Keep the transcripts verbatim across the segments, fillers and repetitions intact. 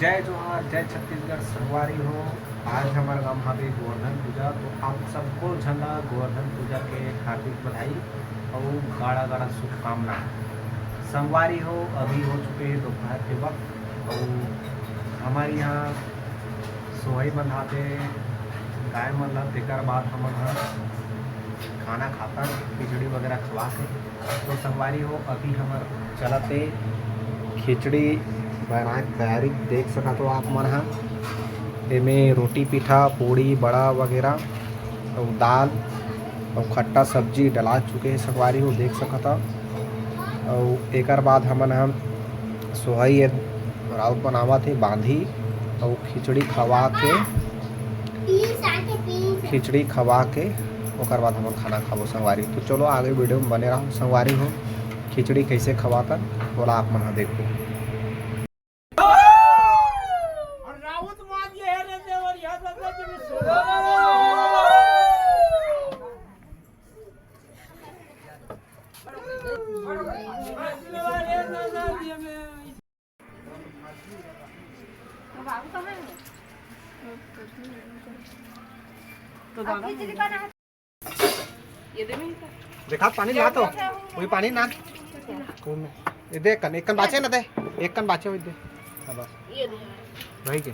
जय जोहार, जय छत्तीसगढ़। संगवारी हो, आज हमर गांव हावे गोवर्धन पूजा, तो आप सबको झन ला गोवर्धन पूजा के हार्दिक बधाई अउ गाड़ा गाड़ा शुभकामना। संगवारी हो, अभी हो चुके हैं दोपहर के वक्त अउ हमर यहाँ सोहई बंधाथे गाय मन ला, तेकर बाद हमन ह खाना खाथन, खिचड़ी वगैरह खवा के। तो संगवारी हो, अभी हमर चलत हे खिचड़ी बनाए के तैयारी। देख सकत हो आप मन ह, एमे रोटी पीठा, पूड़ी, बड़ा वगैरह अउ दाल अउ खट्टा सब्जी डला चुके हे संगवारी हो, देख सकत हो। अउ एकर बाद हमन ह सोहई ए राउत बनावत हे, बांधी अउ खिचड़ी खवा के, खिचड़ी खवा के ओकर बाद हमन खाना खाबो संगवारी। तो चलो आगे वीडियो में बने रहो संगवारी हो, खिचड़ी कैसे खवाथन ओला आप मन ह देखो। देखा पानी ला तो, वही पानी ना। ये दे कन, एक कन बाचे ना दे, एक कन बाचे वही दे। हाँ, बस। वही के।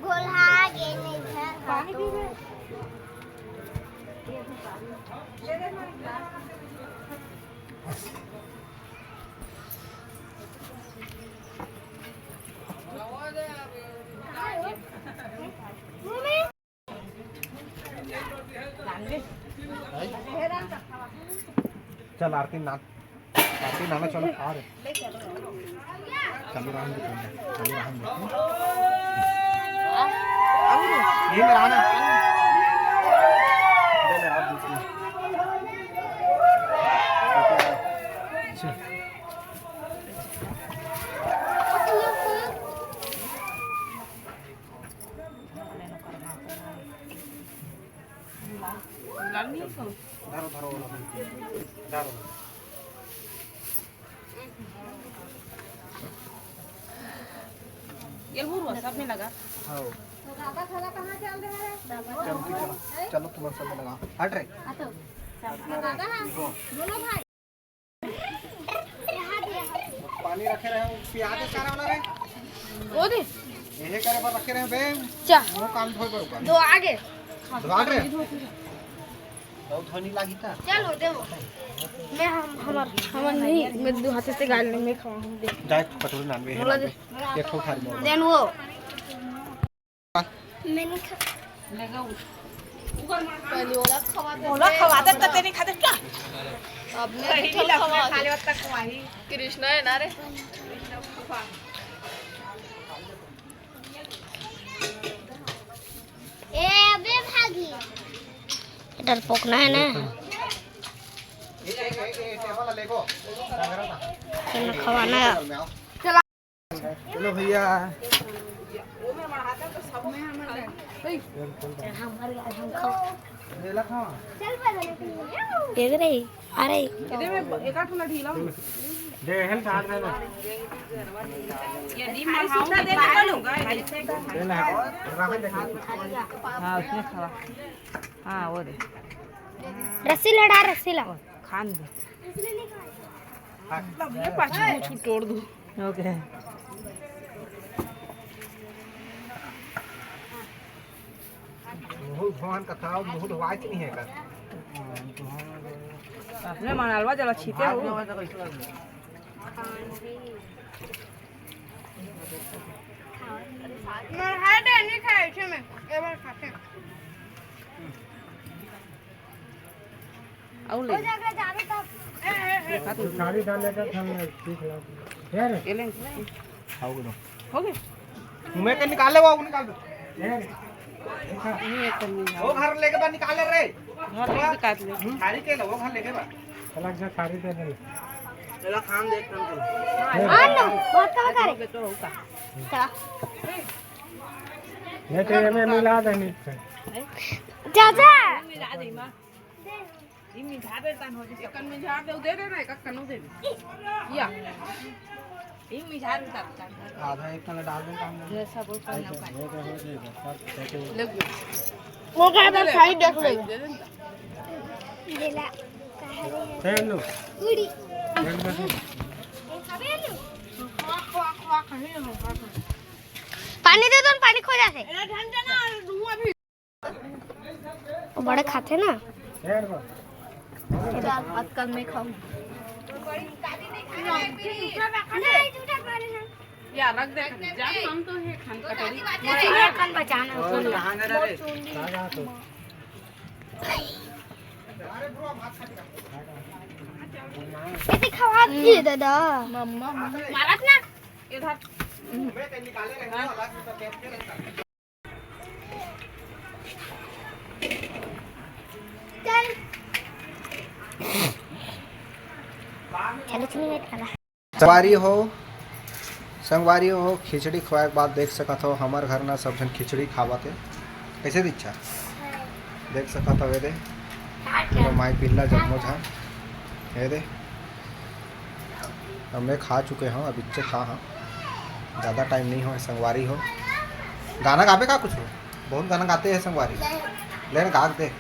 गोल्हा गे नहीं घर पानी पी ले। चल आरती नाच। काफी नाना चलो आ रहे। चलो राम जी, चलो राम जी। ये मेरा आना। ले ले, आप दूसरी। चल। धरो, धरो, वाला। धरो। ये हुआ, सब में लगा। हाँ। चलो, चलो, चलो, तुम्हारे सब में लगा। हट रे। दोनों भाई। पानी रखे रहे, पिया दे सारा वाला रे। वो दे। यही करे पर रखे रहे बे। चा। वो काम धोए पर ऊपर। दो आगे। दो आगे। बहुत धनी लागी था। चलो, देवो। मैं हम, हमर, हमर नहीं, मैं दो हाथ से गाल में खाऊं, हम दे। जाए कटोरी नान में, बोला दे। एक ठो थारी में। देन वो। मैं नहीं खा। पहले ओला खवा दे। ओला खवा दे, त तेरे खाते क्या? अब मैं नहीं खवा। खा ले, तक खवाही। कृष्णा है ना रे? ए, अबे भागी। डरपोक ना है ना? इन्हें खवाना है। चलो भैया। देख रही, आ रही। हाँ, उसमें खवा। हाँ, वो दे। रस्सी लड़ा, रस्सी ला। खान दे। ये पाछू मुछू तोड़ दू। ओके। मुहु भगवान का था, मुहु धोवाई नहीं है का? अपने मनालवा जला छीते हो। मरहाटे नहीं खाए छे में, एक बार खाते हैं। अउ ले। साड़ी डाले का खान में ठीक लग। यार। ये ले। आओ दो। हो गए? मुंह में के निकाल ले, वो निकाल दो। ये नहीं, एक कम नहीं। वो घर लेके बा निकाल ले रे। घर लेके काट ले। थारी के लो, वो घर लेके बा। अलग से थारी दे दे। चला खान देख, खान चला। आ लो, बहुत कम करे। तो होगा। चला। ये तो ये में मिला दे नीचे। चाचा। मिला दे माँ। ई मिझार दे तन हो जी, एक कन मिझार दे, दे दे ना, एक कन दे दे। या। ई मिझार दे तन। आधा एक कन डाल दे, काम दे। जैसा बोल, करना ऐसे, पाए। ऐसे हो जाएगा, सब ऐसे हो। लग गया। वो क्या, बस खाई देख ले। दे दे ना। गेला। कहाँ रे? ए, लो। उड़ी। ए, लो। खाबे लो। खवा, खवा, खवा, खाई ना, खवा, खवा। पानी दे दो, पानी खो जाते। अरे, ठंडा ना, धुआं भी। वो बड़े खाते ना। ए, लो। चल, अतकल मैं खाऊं। नहीं, झूठा खा रहे हैं। या रख दे, जा, हम तो है खान कटोरी। मोर खान बचाना है। कैसे खवा दिए दादा? मम्मा, मम्मा। मारत ना। इधर। चलो, चलो, वेट करा। संगवारी हो, संगवारी हो, खिचड़ी खवाए के बाद देख सकत हो, हमर घर ना सब झन खिचड़ी खावत हे। कैसे दीक्षा? देख सकत हो, ये दे, ये माई पिल्ला जम्मो झन, ये दे। अब मैं खा चुके हूँ, अब इच्चे खा हाँ, ज़्यादा टाइम नहीं हो। संगवारी हो, गाना गाबे का कुछ हो? बहुत गाना गाते हैं संगवारी, ले ना गा के दे।